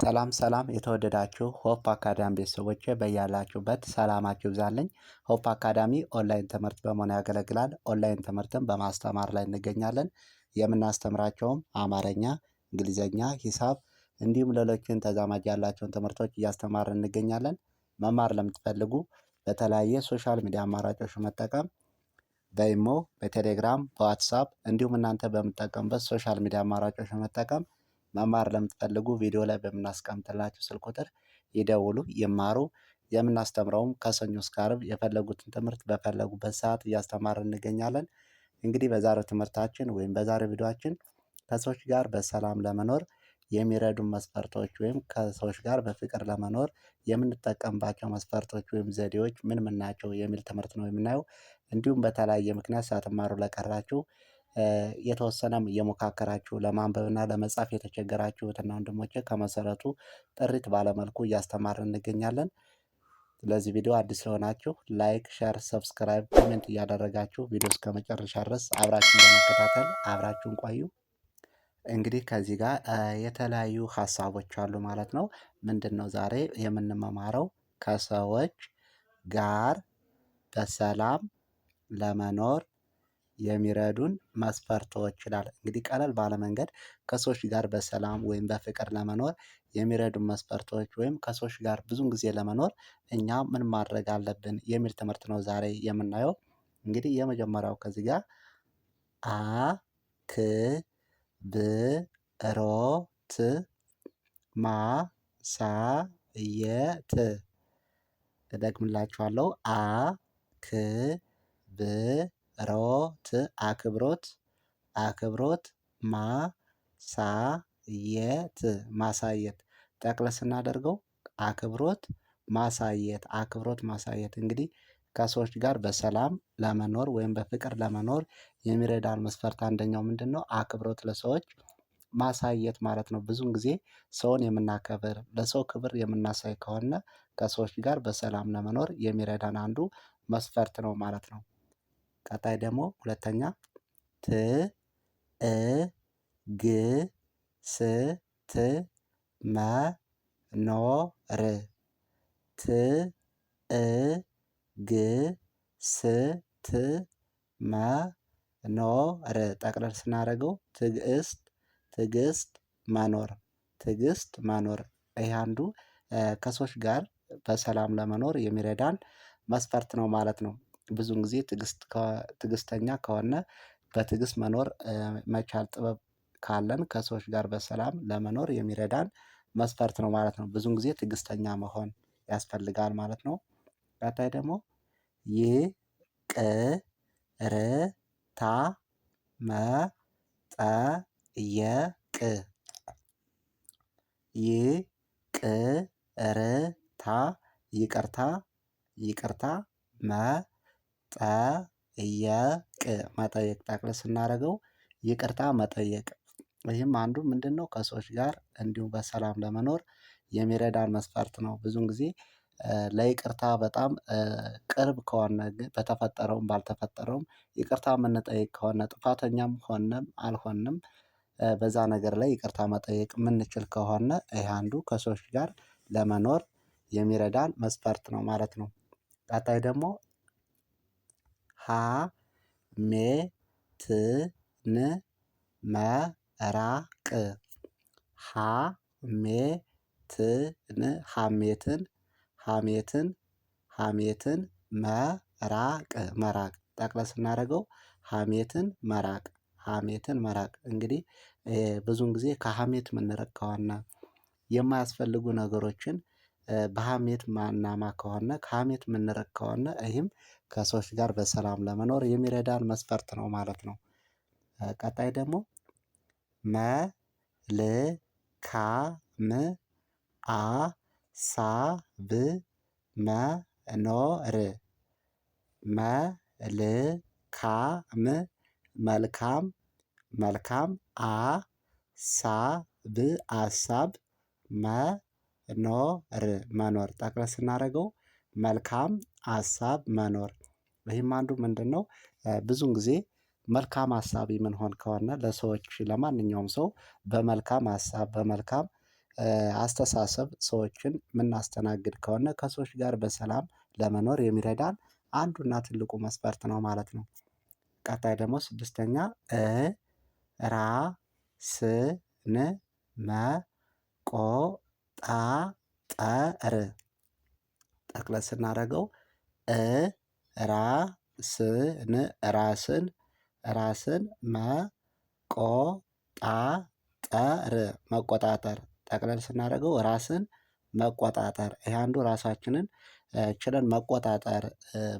ሰላም ሰላም የተወደዳችሁ ሆፕ አካዳሚ ቤተሰቦቼ በያላችሁበት ሰላማችሁ ይብዛልኝ። ሆፕ አካዳሚ ኦንላይን ትምህርት በመሆን ያገለግላል። ኦንላይን ትምህርትን በማስተማር ላይ እንገኛለን። የምናስተምራቸውም አማርኛ፣ እንግሊዝኛ፣ ሂሳብ እንዲሁም ሌሎችን ተዛማጅ ያላቸውን ትምህርቶች እያስተማርን እንገኛለን። መማር ለምትፈልጉ በተለያየ social media አማራጮች መጠቀም በኢሞ፣ በቴሌግራም፣ በዋትሳፕ እንዲሁም እናንተ በምትጠቀሙበት social media አማራጮች መጠቀም መማር ለምትፈልጉ ቪዲዮ ላይ በምናስቀምጥላችሁ ስልክ ቁጥር ይደውሉ፣ ይማሩ። የምናስተምረውም ከሰኞ እስከ ዓርብ የፈለጉትን ትምህርት በፈለጉበት ሰዓት እያስተማርን እንገኛለን። እንግዲህ በዛሬው ትምህርታችን ወይም በዛሬው ቪዲዮአችን ከሰዎች ጋር በሰላም ለመኖር የሚረዱ መስፈርቶች ወይም ከሰዎች ጋር በፍቅር ለመኖር የምንጠቀምባቸው መስፈርቶች ወይም ዘዴዎች ምን ምን ናቸው የሚል ትምህርት ነው የምናየው። እንዲሁም በተለያየ ምክንያት ሳትማሩ ለቀራችሁ የተወሰነም እየሞካከራችሁ ለማንበብና ለመጻፍ የተቸገራችሁ እህትና ወንድሞቼ ከመሰረቱ ጥርት ባለ መልኩ እያስተማርን እንገኛለን። ለዚህ ቪዲዮ አዲስ ለሆናችሁ like፣ share፣ subscribe፣ comment እያደረጋችሁ ቪዲዮ እስከ መጨረሻ ድረስ አብራችሁን በመከታተል አብራችሁን ቆዩ። እንግዲህ ከዚህ ጋር የተለያዩ ሀሳቦች አሉ ማለት ነው። ምንድነው ዛሬ የምንመማረው? ከሰዎች ጋር በሰላም ለመኖር የሚረዱን መስፈርቶች ይላል። እንግዲህ ቀለል ባለ መንገድ ከሰዎች ጋር በሰላም ወይም በፍቅር ለመኖር የሚረዱን መስፈርቶች ወይም ከሰዎች ጋር ብዙን ጊዜ ለመኖር እኛ ምን ማድረግ አለብን የሚል ትምህርት ነው ዛሬ የምናየው። እንግዲህ የመጀመሪያው ከዚህ ጋር አ ክ ብ ሮ ት ማ ሳ የ ት እደግምላችኋለሁ አ ክ ብ ሮት አክብሮት አክብሮት ማ ሳ የት ማሳየት ጠቅለል ስናደርገው አክብሮት ማሳየት አክብሮት ማሳየት እንግዲህ ከሰዎች ጋር በሰላም ለመኖር ወይም በፍቅር ለመኖር የሚረዳን መስፈርት አንደኛው ምንድነው? አክብሮት ለሰዎች ማሳየት ማለት ነው። ብዙን ጊዜ ሰውን የምናከብር ለሰው ክብር የምናሳይ ከሆነ ከሰዎች ጋር በሰላም ለመኖር የሚረዳን አንዱ መስፈርት ነው ማለት ነው። ቀጣይ ደግሞ ሁለተኛ ት እ ግ ስ ት መ ኖ ር ት እ ግ ስ ት መ ኖ ር ጠቅለል ስናደርገው ትዕግስት ትዕግስት መኖር ትዕግስት መኖር ይሄ አንዱ ከሰዎች ጋር በሰላም ለመኖር የሚረዳን መስፈርት ነው ማለት ነው። ብዙን ጊዜ ትዕግስት ትዕግስተኛ ከሆነ በትዕግስት መኖር መቻል ጥበብ ካለን ከሰዎች ጋር በሰላም ለመኖር የሚረዳን መስፈርት ነው ማለት ነው። ብዙን ጊዜ ትዕግስተኛ መሆን ያስፈልጋል ማለት ነው። ቀጣይ ደግሞ ይ ቅ ር ታ መ ጠ የ ቅ ይ ቅ ር ታ ይቅርታ ይቅርታ መ ጠየቅ መጠየቅ ጠቅለል ስናደርገው ይቅርታ መጠየቅ። ይህም አንዱ ምንድነው? ከሰዎች ጋር እንዲሁ በሰላም ለመኖር የሚረዳን መስፈርት ነው። ብዙን ጊዜ ለይቅርታ በጣም ቅርብ ከሆነ በተፈጠረውም ባልተፈጠረውም ይቅርታ የምንጠይቅ ከሆነ ጥፋተኛም ሆነም አልሆንም በዛ ነገር ላይ ይቅርታ መጠየቅ የምንችል ከሆነ ይሄ አንዱ ከሰዎች ጋር ለመኖር የሚረዳን መስፈርት ነው ማለት ነው። ቀጣይ ደግሞ ሀ ሜ ት ን መ ራ ቅ ሀ ሜ ት ን ሀሜትን ሀሜትን ሀሜትን መራቅ መራቅ ጠቅለል ስናደርገው ሀሜትን መራቅ ሀሜትን መራቅ። እንግዲህ ብዙን ጊዜ ከሀሜት የምንርቅ ከሆነ የማያስፈልጉ ነገሮችን በሀሜት ማናማ ከሆነ ከሀሜት የምንርቅ ከሆነ ይህም ከሰዎች ጋር በሰላም ለመኖር የሚረዳን መስፈርት ነው ማለት ነው። ቀጣይ ደግሞ መ ል ካ ም አ ሳ ብ መ ኖ ር መ ል ካ ም መልካም መልካም አ ሳ ብ አሳብ መ ኖር መኖር ጠቅለል ስናደርገው መልካም ሀሳብ መኖር። ይሄም አንዱ ምንድነው? ብዙን ጊዜ መልካም ሀሳቢ የምንሆን ከሆነ ለሰዎች ለማንኛውም ሰው በመልካም ሀሳብ በመልካም አስተሳሰብ ሰዎችን የምናስተናግድ ከሆነ ከሰዎች ጋር በሰላም ለመኖር የሚረዳን አንዱና ትልቁ መስፈርት ነው ማለት ነው። ቀጣይ ደግሞ ስድስተኛ እ ራ ስ ን መ ቆ ጣ ጠ ር ጠቅለል ስናደርገው እ ራ ስ ን ራስን ራስን መ ቆ ጣ ጠ ር መቆጣጠር ጠቅለል ስናደርገው ራስን መቆጣጠር ይሄ አንዱ ራሳችንን ችለን መቆጣጠር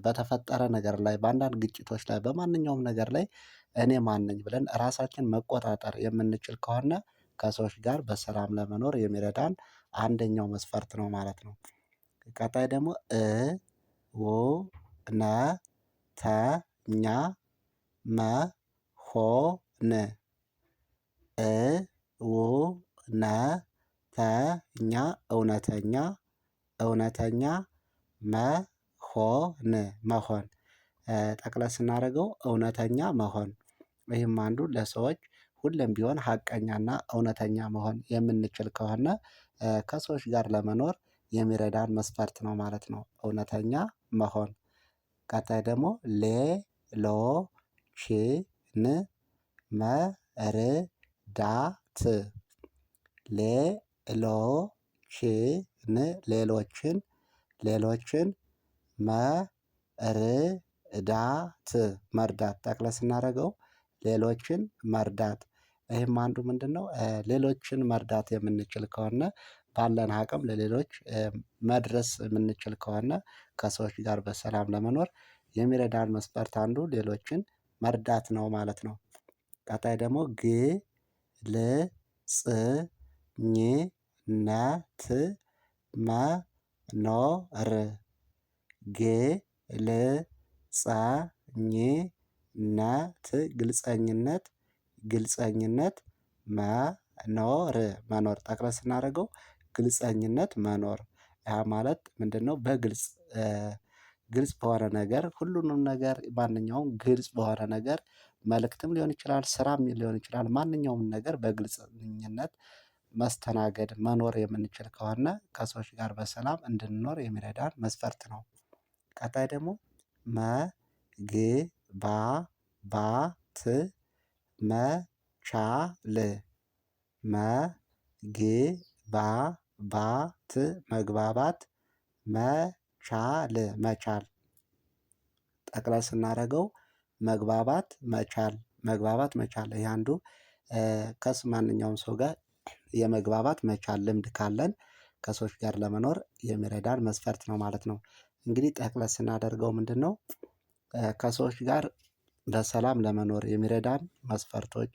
በተፈጠረ ነገር ላይ በአንዳንድ ግጭቶች ላይ በማንኛውም ነገር ላይ እኔ ማን ነኝ ብለን ራሳችን መቆጣጠር የምንችል ከሆነ ከሰዎች ጋር በሰላም ለመኖር የሚረዳን አንደኛው መስፈርት ነው ማለት ነው። ቀጣይ ደግሞ እ ው ነ ተ ኛ መ ሆ ን እ ው ነ ተ ኛ እውነተኛ እውነተኛ መሆን መሆን ጠቅለል ስናደርገው እውነተኛ መሆን። ይህም አንዱ ለሰዎች ሁሌም ቢሆን ሀቀኛና እውነተኛ መሆን የምንችል ከሆነ ከሰዎች ጋር ለመኖር የሚረዳን መስፈርት ነው ማለት ነው። እውነተኛ መሆን። ቀጣይ ደግሞ ሌሎችን መርዳት ሌሎችን ሌሎችን ሌሎችን መርዳት መርዳት ጠቅለል ስናደርገው ሌሎችን መርዳት። ይሄም አንዱ ምንድነው? ሌሎችን መርዳት የምንችል ከሆነ ባለን አቅም ለሌሎች መድረስ የምንችል ከሆነ ከሰዎች ጋር በሰላም ለመኖር የሚረዳን መስፈርት አንዱ ሌሎችን መርዳት ነው ማለት ነው። ቀጣይ ደግሞ ግልጽ ኝነት መኖር ግልፀኝነት ግልፀኝነት ግልፀኝነት መኖር መኖር ጠቅለል ስናደርገው ግልፀኝነት መኖር ያ ማለት ምንድነው? በግልጽ ግልጽ በሆነ ነገር ሁሉንም ነገር ማንኛውም ግልጽ በሆነ ነገር መልእክትም ሊሆን ይችላል ስራም ሊሆን ይችላል ማንኛውም ነገር በግልጽኝነት መስተናገድ መኖር የምንችል ከሆነ ከሰዎች ጋር በሰላም እንድንኖር የሚረዳን መስፈርት ነው። ቀጣይ ደግሞ መግባባት መቻል መግባባት መግባባት መቻል መቻል ጠቅለል ስናደርገው መግባባት መቻል መግባባት መቻል ይሄ አንዱ ከስ ማንኛውም ሰው ጋር የመግባባት መቻል ልምድ ካለን ከሰዎች ጋር ለመኖር የሚረዳን መስፈርት ነው ማለት ነው። እንግዲህ ጠቅለል ስናደርገው ምንድነው? ከሰዎች ጋር በሰላም ለመኖር የሚረዳን መስፈርቶች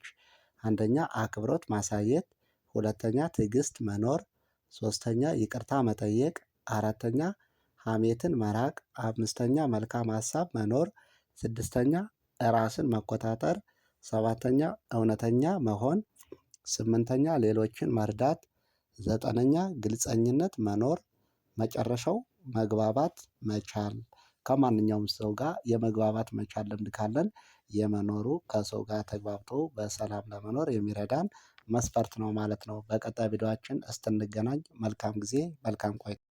አንደኛ አክብሮት ማሳየት ሁለተኛ ትዕግስት መኖር ሶስተኛ ይቅርታ መጠየቅ አራተኛ ሀሜትን መራቅ አምስተኛ መልካም ሀሳብ መኖር ስድስተኛ ራስን መቆጣጠር ሰባተኛ እውነተኛ መሆን ስምንተኛ ሌሎችን መርዳት ዘጠነኛ ግልፀኝነት መኖር መጨረሻው መግባባት መቻል። ከማንኛውም ሰው ጋር የመግባባት መቻል ልምድ ካለን የመኖሩ ከሰው ጋር ተግባብቶ በሰላም ለመኖር የሚረዳን መስፈርት ነው ማለት ነው። በቀጣይ ቪዲዮአችን እስክንገናኝ መልካም ጊዜ መልካም ቆይታ።